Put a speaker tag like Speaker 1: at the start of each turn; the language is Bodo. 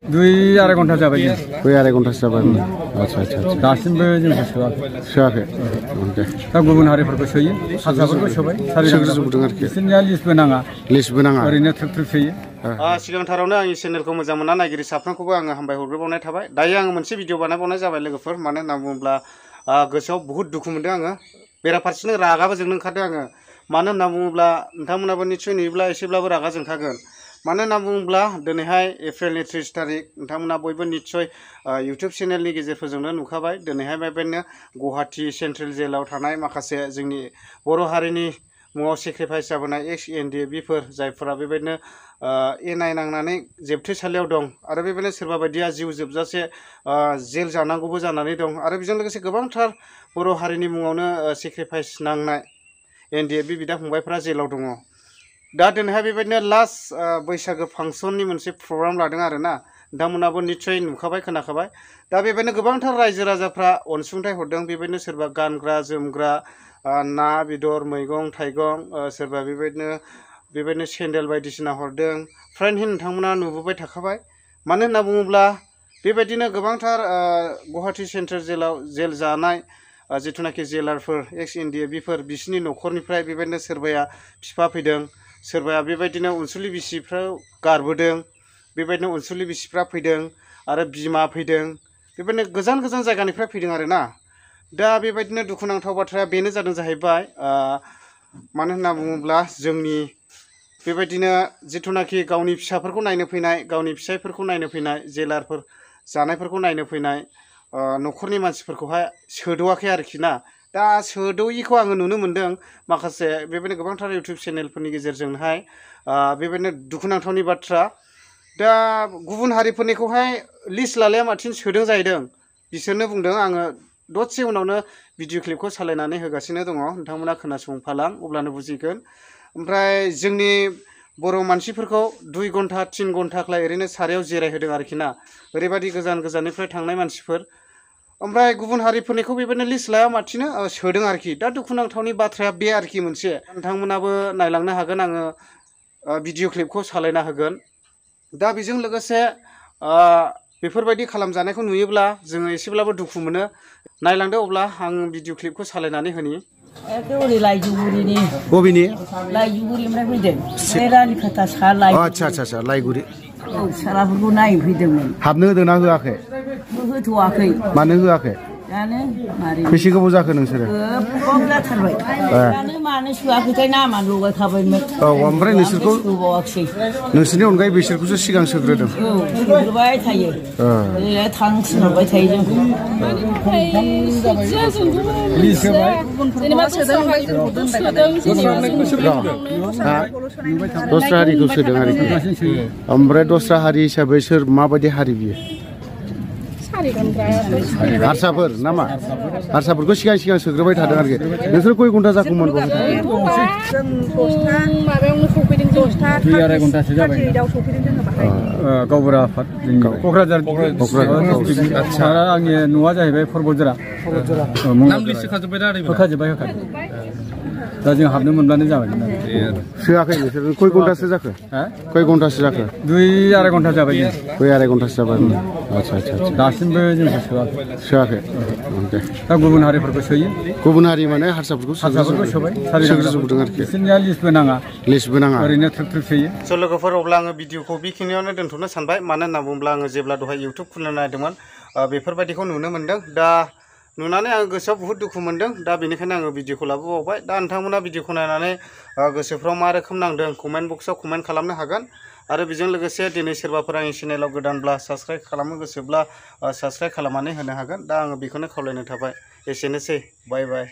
Speaker 1: 2 आराय घन्टा जाबाय
Speaker 2: 2 आराय घन्टासो जाबाय आच्छा
Speaker 1: दासिमबो जों
Speaker 2: सोआखै
Speaker 1: दा गुबुन हारिफोरखौ सोयो हारसाफोरखौ सोबाय
Speaker 2: सोग्रोजोबदों आरोखि
Speaker 1: बिसोरनिया लिस्टबो नाङा ओरैनो थ्रोब थ्रोब सोयो
Speaker 3: सिगांथारावनो आंनि चेनेलखौ मोजां मोनना नायगिरि साफ्रोमखौबो आङो हामबाय हरग्रोबावनाय थाबाय दायो आङो मोनसे भिडिअ बानायबावनाय जाबाय लोगोफोर मानो होनना बुङोब्ला गोसोआव बहुत दुखु मोनदों आङो बेराफारसेनो रागाबो जोंनो ओंखारदों आङो मानो होनना बुङोब्ला नोंथांमोनाबो निस्सय नुयोब्ला एसेब्लाबो रागा जोंखागोन मानो होनना बुङोब्ला दिनैहाय एप्रिलनि 30 तारिख नोंथांमोना बयबो निस्सय इउटुब चेनेलनि गेजेरफोरजोंनो नुखाबाय दिनैहाय बेबायदिनो गुवाहाटी सेन्ट्रेल जेलाव थानाय माखासे जोंनि बर' हारिनि मुङाव सेक्रिफाइस जाबोनाय एक्स एनडिएफबिफोर जायफोरा बेबायदिनो एनआइ नांनानै जोबथेसालियाव दं आरो बेबायदिनो सोरबा बायदिया जिउ जोबजासे जेल जानांगौबो जानानै दं आरो बेजों लोगोसे गोबांथार बर' हारिनि मुङावनो सेक्रिफाइस नांनाय एनडिएफबि बिदा फंबायफोरा जेलाव दङ दा दिनैहाय बेबायदिनो लास्ट बैसागो फांसननि मोनसे प्रग्राम लादों आरोना नोंथांमोनाबो निस्सय नुखाबाय खोनाखाबाय दा बेबायदिनो गोबांथार रायजो राजाफ्रा अनसुंथाइ हरदों बेबायदिनो सोरबा गानग्रा जोमग्रा ना बेदर मैगं थाइगं सोरबा बेबायदिनो सेन्देल बायदिसिना हरदों फ्रेन्ड नोंथांमोना नुबोबाय थाखाबाय मानो होनना बुङोब्ला बेबायदिनो गोबांथार गुवाहाटी सेन्ट्रेल जेलाव जेल जानाय जिथुनाखि जेलारफोर एक्स एनडिएफबिफोर बिसोरनि न'खरनिफ्राय बेबायदिनो सोरबाया बिफा फैदों सोरबाया बेबायदिनो अनसुलि बिसिफ्रा गारबोदों बेबायदिनो अनसुलि बिसिफ्रा फैदों आरो बिमा फैदों बेबायदिनो गोजान गोजान जायगानिफ्राय फैदों आरोना दा बेबायदिनो दुखुनांथाव बाथ्राया बेनो जादों जाहैबाय मानो होनना बुङोब्ला जोंनि बेबायदिनो जिथुनाखि गावनि फिसाफोरखौ नायनो फैनाय गावनि फिसायफोरखौ नायनो फैनाय जेलारफोर जानायफोरखौ नायनो फैनाय न'खरनि मानसिफोरखौहाय सोदोआखै आरोखि ना दा सोदोयिखौ आङो नुनो मोनदों माखासे बेबायदिनो गोबांथार इउटुब चेनेलफोरनि गेजेरजोंहाय बेबायदिनो दुखुनांथावनि बाथ्रा दा गुबुन हारिफोरनिखौहाय लिस्ट लालाया माथिं सोदों जाहैदों बिसोरनो बुंदों आङो दसे उनावनो भिडिअ क्लिपखौ सालायनानै होगासिनो दङ नोंथांमोना खोनासंफालां अब्लानो बुजिगोन ओमफ्राय जोंनि बर' मानसिफोरखौ 2 घन्टा 3 घन्टाख्लाय ओरैनो सारायाव जिरायहोदों आरोखि ना ओरैबायदि गोजाननिफ्राय थांनाय मानसिफोर ओमफ्राय गुबुन हारिफोरनिखौ बेबायदिनो लिस्ट लाया माथिनो सोदों आरोखि दा दुखुनांथावनि बाथ्राया बे आरोखि मोनसे नोंथांमोनाबो नायलांनो हागोन आङो भिडिअ क्लिपखौ सालायना होगोन दा बेजों लोगोसे बेफोरबायदि खालामजानायखौ नुयोब्ला जोङो एसेब्लाबो दुखु मोनो नायलांदो अब्ला आं भिडिअ क्लिपखौ सालायनानै होनि
Speaker 4: एखेबारे लाइजुगुरिनि
Speaker 2: बबेनि
Speaker 4: लाइजुगुरिनिफ्राय फैदों रानिखाथा सा लाइ
Speaker 2: आच्छा लाइगुरि
Speaker 4: फिसालाफोरखौ नायनो फैदोंमोन
Speaker 2: हाबनो होदोंना होआखै
Speaker 4: होथ'वाखै
Speaker 2: मानो होआखै
Speaker 4: जानो मारै
Speaker 2: बेसे गोबाव जाखो नोंसोरो
Speaker 4: गोबाव जाथारबाय जानो मानो सोआखैथाय नामा लगायखाबायमोन
Speaker 2: औ ओमफ्राय नोंसोरखौ
Speaker 4: सोबावाखै
Speaker 2: नोंसोरनि अनगायै बिसोरखौसो सिगां सोग्रोदों
Speaker 4: औ सोग्रोबाय थायो थां थिनहरबाय थायो जोंखौ
Speaker 2: दस्रा हारिखौ सोदों आरोखि ओमफ्राय दस्रा हारि हिसाबै सोर माबायदि हारि बियो हारसाफोर नामा हारसाफोरखौ सिगां सोग्रोबाय थादों आरोखि नोंसोर खय घन्टा जाखोमोन
Speaker 5: माबायावनो सफैदों
Speaker 1: 2 आराय घन्टासो जाबाय गावबुरा आफाद क'क्राझार आच्छा आंनि न'आ जाहैबाय परबतजरा नाम लिस्ट होखाजोब्बाय दा जों हाबनो मोनब्लानो जाबाय
Speaker 2: सोआखै नोंसोर खय घन्टासो जाखो खय घन्टासो जाखो
Speaker 1: 2 आराय घन्टा जाबाय
Speaker 2: 2 आराय घन्टासो जाबाय आच्छा
Speaker 1: दासिमबो जों
Speaker 2: सोआखै
Speaker 1: दा गुबुन हारिफोरखौ सोयो
Speaker 2: गुबुन हारि माने हारसाफोरखौ
Speaker 1: सोबाय
Speaker 2: सोग्रोजोबदों आरोखि
Speaker 1: बिसोरनिया लिस्टबो नाङा ओरैनो थ्रोब थ्रोब सोयो
Speaker 3: स' लोगोफोर अब्ला आङो भिडिअखौ बेखिनियावनो दोनथ'नो सानबाय मानो होनना बुङोब्ला आङो जेब्ला दहाय इउटुब खुलिना नायदोंमोन बेफोरबायदिखौ नुनो मोनदों दा नुनानै आङो गोसोआव बहुत दुखु मोनदों दा बेनिखायनो आङो भिडिअखौ लाबोबावबाय दा नोंथांमोना भिडिअखौ नायनानै गोसोफ्राव मा रोखोम नांदों कमेन्ट बक्सआव कमेन्ट खालामनो हागोन आरो बेजों लोगोसे दिनै सोरबाफोर आंनि चेनेलाव गोदानब्ला साबस्क्राइब खालामनो गोसोब्ला साबस्क्राइब खालामनानै होनो हागोन दा आङो बेखौनो खावलायनो थाबाय एसेनोसै बाय बाय